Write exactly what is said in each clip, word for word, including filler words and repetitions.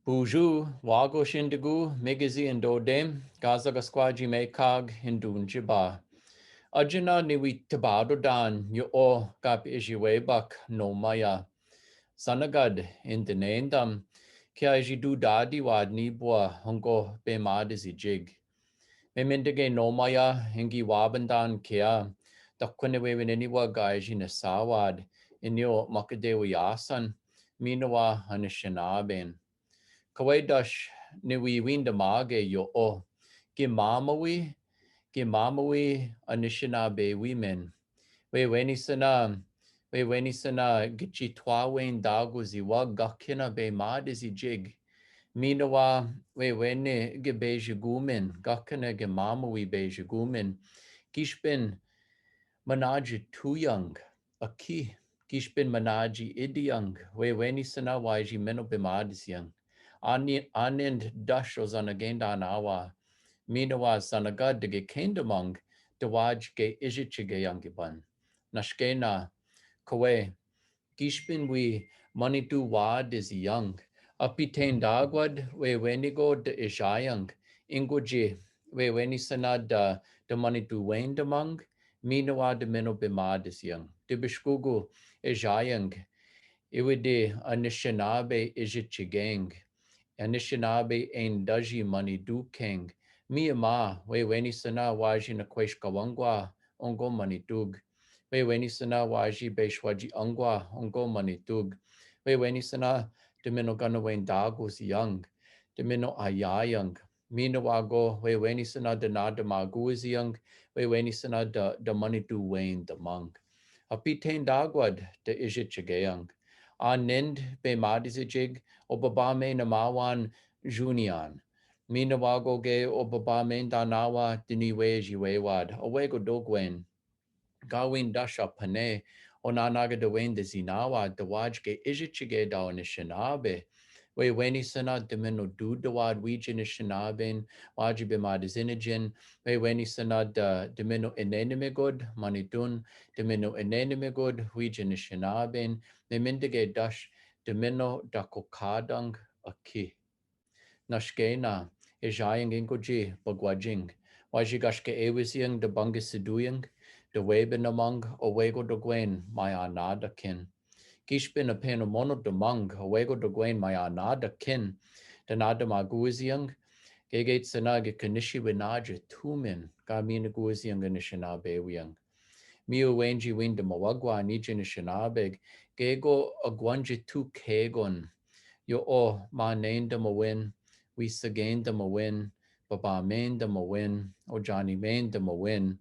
Buju, wago shindigu, migizi indodem, gaza gaskwaji mekag hindunjiba. Ajina ni wi tabado dan yo o kap iji webak nomaya. Sanagad indenendam, kia iji dudadi wad nibwa hongo bemad zi jig. Memendige nomaya ingi wabandan kia, takwene weweneni wa gaiji nasawad, inyo makadewi asan, minawa Anishinaabin. Kawedash ni wi windamage yo o. Gimamawi, gimamawi Anishinaabe wimen. Weweni sana, weweni sana gichitwa wen dagu zi wa gakina bemad zi jig. Minawa weweni ge beji gumen, gakina gimamawi beji gumen. Gishben manaji tuyang, aki, gishben manaji idiyang, weweni sana waji meno bemad ziyang. Ani, anend dasho zanagenda nawa. Minawa zanagad dege kendamang, dawaj ge iji chige yangiban. Nashkena, kawe, gishben wi manidu wad ziyang. Apiten dagwad, weweni go da ijayang. Ingoji, weweni sana da, da manidu wendamang, minawa da meno bemad ziyang. Dibishkugu ijayang. Iwidi Anishinaabe iji chigeng. Anishinaabe en daji manidu keng. Miyama, weweni sana waji nakwesh kawangwa, ongo manidug. Weweni sana waji beshwaji angwa, ongo manidug. Weweni sana da meno gana wen dagu ziyang. Da meno ayayang. Minawa go, weweni sana da nadamagu ziyang, weweni sana da, da manidu wendamang. Apiten dagwad da iji chigeyang. Anend bemad zi jig, o babame namawan junian. Minawa go ge o babame danawa dini weji wewad, awego dogwen. Gawin dasha pane, o nanaga da wen da zinawa, dawaj ge iji chige da Anishinaabe. Weweni sana da meno dudawad wiji Anishinaabin, waji bemad zinijin. Weweni sana da, da meno enenimigod manidun, da meno enenimigod wiji Anishinaabin. Memendige dash, da meno dakokadang aki. Nashkena, ijayang ingoji bagwajing. Waji gashke ewiziyang da bangge siduyang, da webenamang, awego dogwen mayanada kin. Gishben apeno mono damang, awego dogwen mayanada kin. Da nadamagu ziyang, gege sana ge kanishi winaja tumen, gaminagu ziyang Anishinaabe wiyang. Miyu wenji windamawagwa niji Anishinaabe, gego agwanji tu kegon. Yo o manendamawin, wisagenda mawin, babamenda mawin, ojanimenda mawin.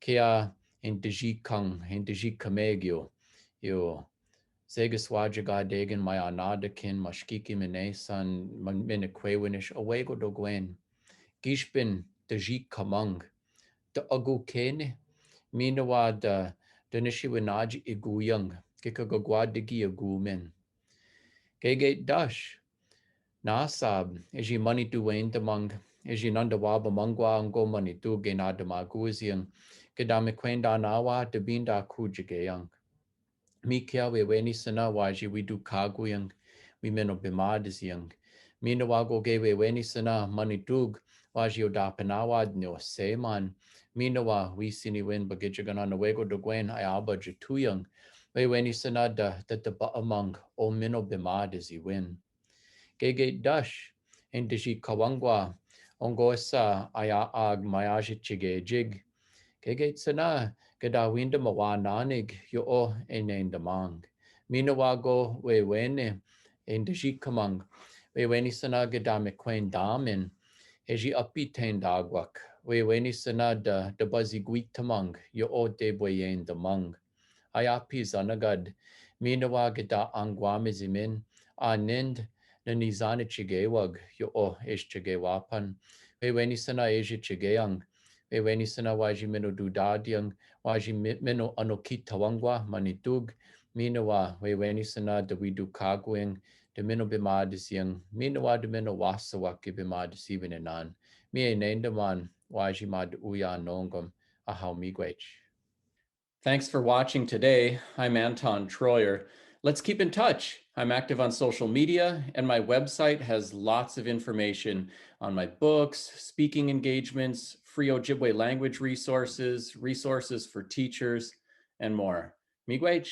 Kia en daji kang, en daji kamegyo, yo. Zegaswaja ga degen mayanada kin, mashkiki menesan, man-, menekwewinish, awego dogwen. Gishben daji kamang. Da agu kene, minawa da, da nishi winaji iguyang, gikagagwa digi agumen. Gege dash, nasab, iji manidu wendamang, iji nandawabamangwa ongo manidu ge nadamagu ziyang, ge da mekwendanawa da binda kujigeyang. Mikia weweni sana waji widu kaguyang, wimeno bemad ziyang. Minawa go ge weweni sana manidug, waji odapanawa dnyo seman. Minawa wisiniwin bagijaganan awego dogwen ayaba jituyang. Weweni sana da, da, da baamang, o meno bemad ziwin. Gege dash, en daji kawangwa, ongo sa aya ag mayaji chige jig. Gege sana, gada windamawananig, yo o enendamang. Minawa go weweni, en daji kamang, weweni sana gada mekwendamen, eji apiten dagwak, weweni sana da, da bazigwitamang, yo o debweyendamang. Ayapi zanagad, minawa gada angwame zimen, anend, nanizani chigewag, yo o ej chigewapan. Weweni sana ej chigeyang, weweni sana waji meno dudadiyang, waji me-, meno anokitawangwa manidug, minawa weweni sana da widu kaguyang, da meno bemad ziyang, minawa da meno wasawaki bemad ziwinanan. Mi enendaman, waji mad uya nongom, ahaw migwech. Thanks for watching today. I'm Anton Troyer. Let's keep in touch. I'm active on social media, and my website has lots of information on my books, speaking engagements, free Ojibwe language resources, resources for teachers, and more. Miigwech!